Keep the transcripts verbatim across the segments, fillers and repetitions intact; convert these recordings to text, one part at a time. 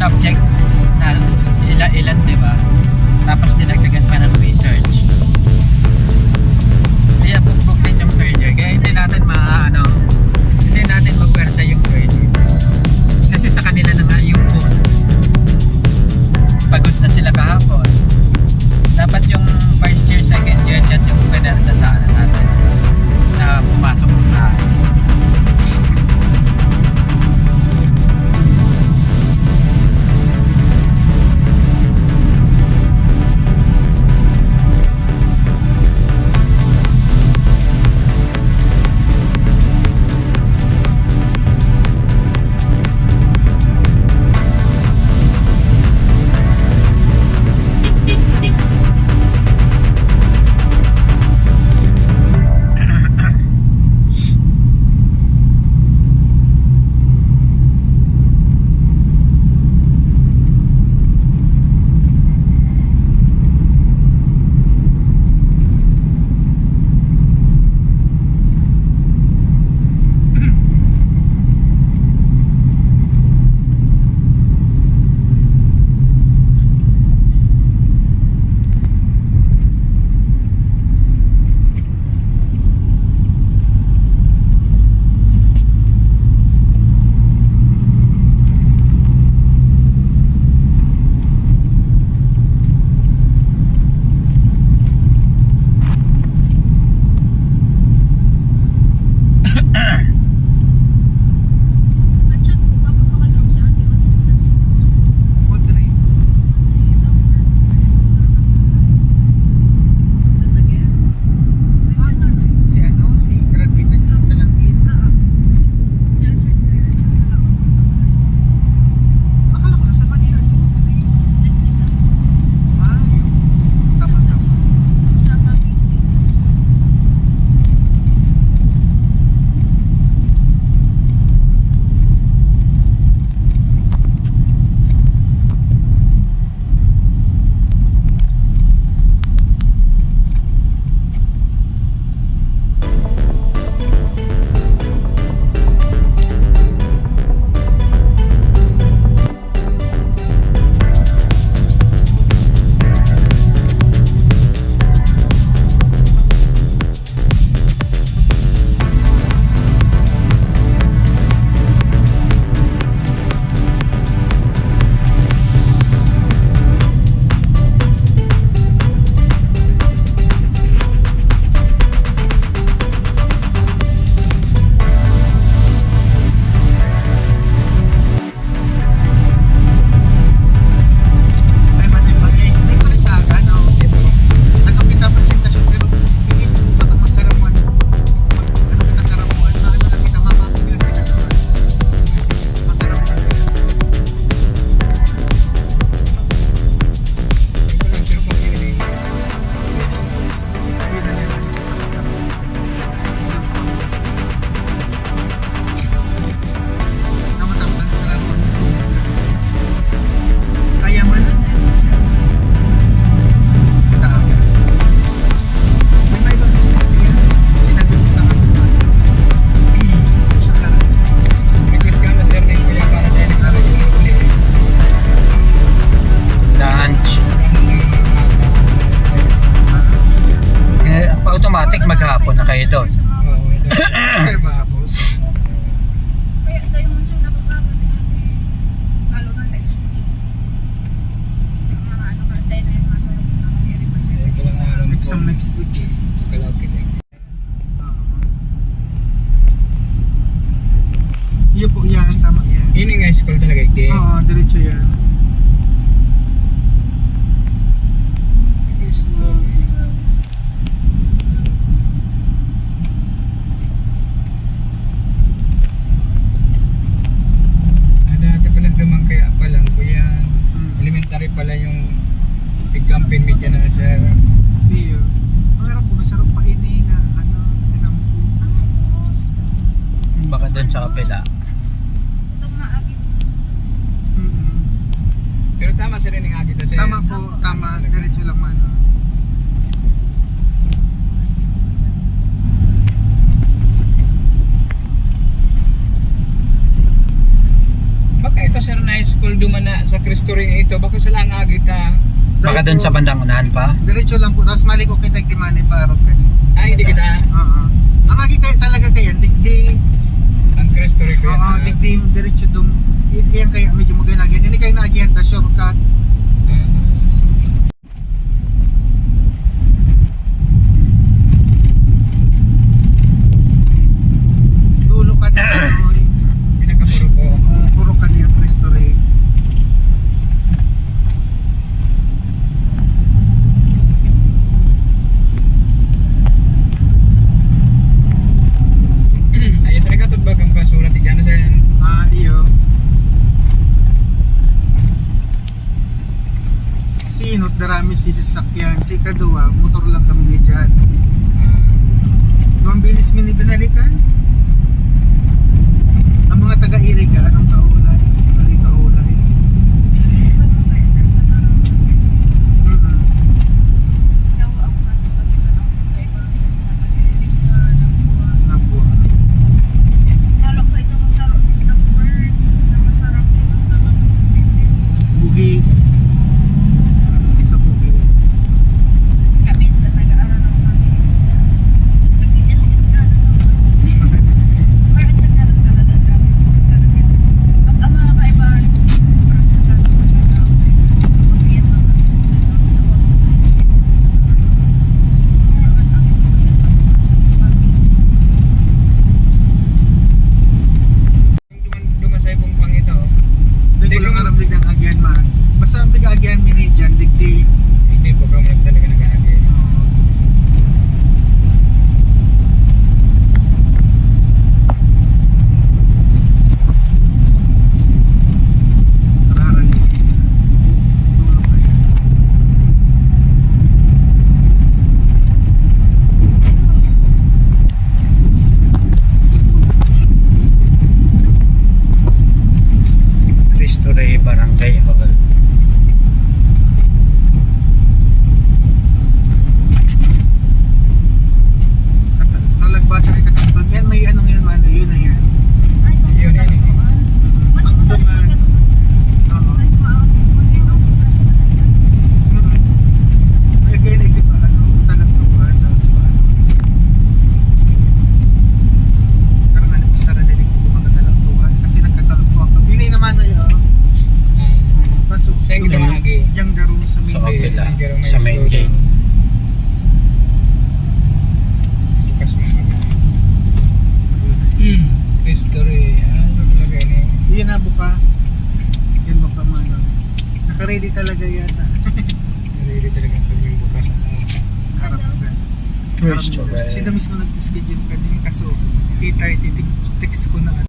Subject na ila-, ilan, di ba? Tapos dinagdagan pa ng research. Kaya bugbog din yung third year. Kaya hindi natin ma-, ano, hindi natin mapwersa yung third year. Kasi sa kanila na nga yung phone. Pagod na sila kahapon. Dapat yung first year, second year, dyan yung pwersa sa ano natin na pumasok na. Ah, si, si ano, si graduate na si Salangit. Oo. Dancers na yun. Wala akong pagkakastos. Akala ko nasa Manila, so. Nandito. Ah, yun. Tama, tama. Sa, sa, sa, sa, Ay, man, ay, pare. Ay, pare, sa akin, oh. Nagkakita ang presentasyon, pero hindi sa baka magkaramuan. Ano kita karamuan? Maano lang kita, mama, magkaramuan. Magkaramuan. Ito lang, pero kung yun, eh. Kaya man. Sa akin. May iba business na yan. Sinagot ko na nga. Siya lang. May discount na sir, may kuya para tayo nag-aral yung uli. Lunch. Eh, pa-automatic maghapon na kayo doon. Oo, ito. Sir, mga boss. Kaya ito yung unsa nakakapag-, ano eh, lalo na next week. Mga ano, kantay na yung mga tulog na mga request. Ito lang alam ko. Exam next week eh. Kalaw kita. Iyo po, yan. Tama yan. Ini nga school talaga, igdi. Oo, diretso yan. Kristo. Ah, dati pala duman kaya palang ko yan. Hmm. Elementary pala yung pigkampin mi dyan na, sir. Iyo. Ang harap ko, may sarong pa ini na, ano, tinampo. Baka doon sa kapila. Itong maagi ko. Mm-mm. Pero tama, sir, yung agi ta, sir. Tama po, tama. Diretso lang man, oh. Baka ito, sir, na high school duman na Sa Cristo Rey ito, bako sa lang agi ta. Baka doon sa bandang unahan pa? Diretso lang po, tapos maliko kita, di man, ipaarog ka niya. Ay, di kita. Oo. Ang agi kayo talaga kayan, digdi. Ang Cristo Rey ko yan, Oo, ah. Digdi, diretso dum-, i-, yan kaya medyo maganda yan. Hindi kayo naagihan ta, shortcut. Ah. Dulo ka na, Noy. Pinakapuro ko. Oo, puro ka niya, Cristo Rey. Ayun talaga, tut, bagang basura, tigyan na sa yan. Ah, iyo. Si Inot, darami si sasakyan. Si Kadua, motor lang kami ni Jan. Ah. Duwang bilis mi ni binalikan. Ang mga taga-Iriga, anong kaulay? Mali kaulay. Mm. Nga buwan. Lalo pa ito masarap ng words na masarap din ang tanong ng video. Bugi. Sa bugi. Kaminsan nag-aaral ako ng English. Nag-iingat ka na naman. Parang Tagalog talaga, Tagalog talaga. Pag ang mga kaibahan ko, parang Tagalog talaga. Pag yan mga Duman, duman sa ibong pang ito. Hindi ko lang aram digdi ang agihan man. Basta ang pag-aagihan mi ni Jan, digdi. Hindi po kami talaga nag-aagi. Rarang. Dulo kaya. Cristo Rey Barangay Hall. Nalagpasan ay katambag. Yan, may anong yan, mano? Yun na yan. Yun, yun, yun. Ang duman. Oo. Mm. Ay, kaya na, di ba, ano, talagtuhan, tapos pa, ano. Pero nga, nag-isa na nila yung mga talagtuhan, kasi nagkatalagtuhan kami. Hindi naman na yun. Ah. Kaso, Saan kita yung, maagi? Yung garo sa main Sa gate. Kapila, Yung garo may sa main slow gate. Down. Bukas mo na ba? Hmm, history. Ano talaga ini? Yan na, buka. Yan, buka mo, ano. Naka-ready talaga yata. Ready talaga pag may bukas ang mga Harap na. First Harap na. Try. Sila mismo nag-schedule kami, kaso eight thirty, tik-, text ko na.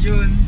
Yun.